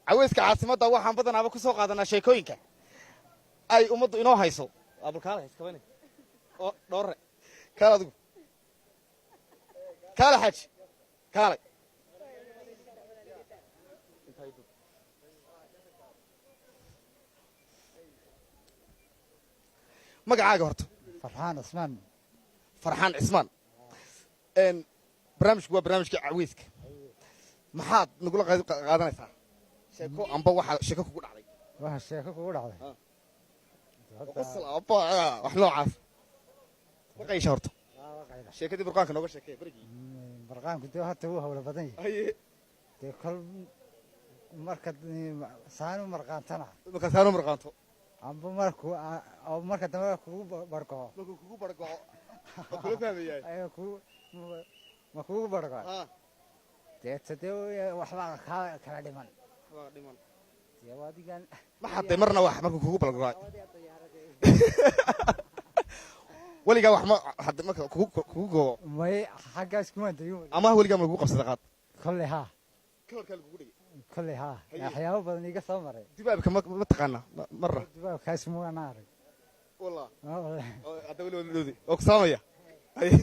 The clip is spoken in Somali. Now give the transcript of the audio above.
Caweyska Caasimadda waxaan badanaaba ku soo qaadanaa sheekooyinka ay ummaddu inoo hayso. Abulkaale iskabane oo dhoore kaale, adigu kaale, xaaji kaalay. Magacaaga horta? Farxaan Cismaan. Farxaan Cismaan. Barnaamijku waa barnaamijka caweyska. Maxaad nagula qaadanaysaa sheeko amba waxaa sheeko kugu dhacday? Waxa sheeko kugu dhacday? Ah. Qosol amba wax noocaas ma qaysha horta? Sheekadii burqaanka nooga sheekee berigii. Barqaanku dee horta wuu hawlo badan yahay. Haye. Dee kol marka saanu marqaantana. Markaa saanu marqaanto. Amba markuu oo marka dambe kugu bargo'o. Markuu kugu bargo'o oo kula fahmayaay. Ayaa kugu ma kugu bargo'o. Deeta dee waxbaa kaa kala dhiman. Waxbaa dhiman. Dee waa adigan. Ma xaday marna wax markuu kugu bargo'ay? Weligaa wax ma xaday marka kugu go'o? May, xaggaas kuma dayin weli. Ama weligaa ma lagugu qabsada qaad? Kolley haa. Kalarkaa lagugu dhigay? Kolley haa. Haye. Waxyaabo badan iga soo maray. Dubaabka ma taqaanaa marna? Dubaabkaas muwana arag. Wallah. Wallahi. Oo hadda weli wada dhowdi oo ku salaamaya. Haye.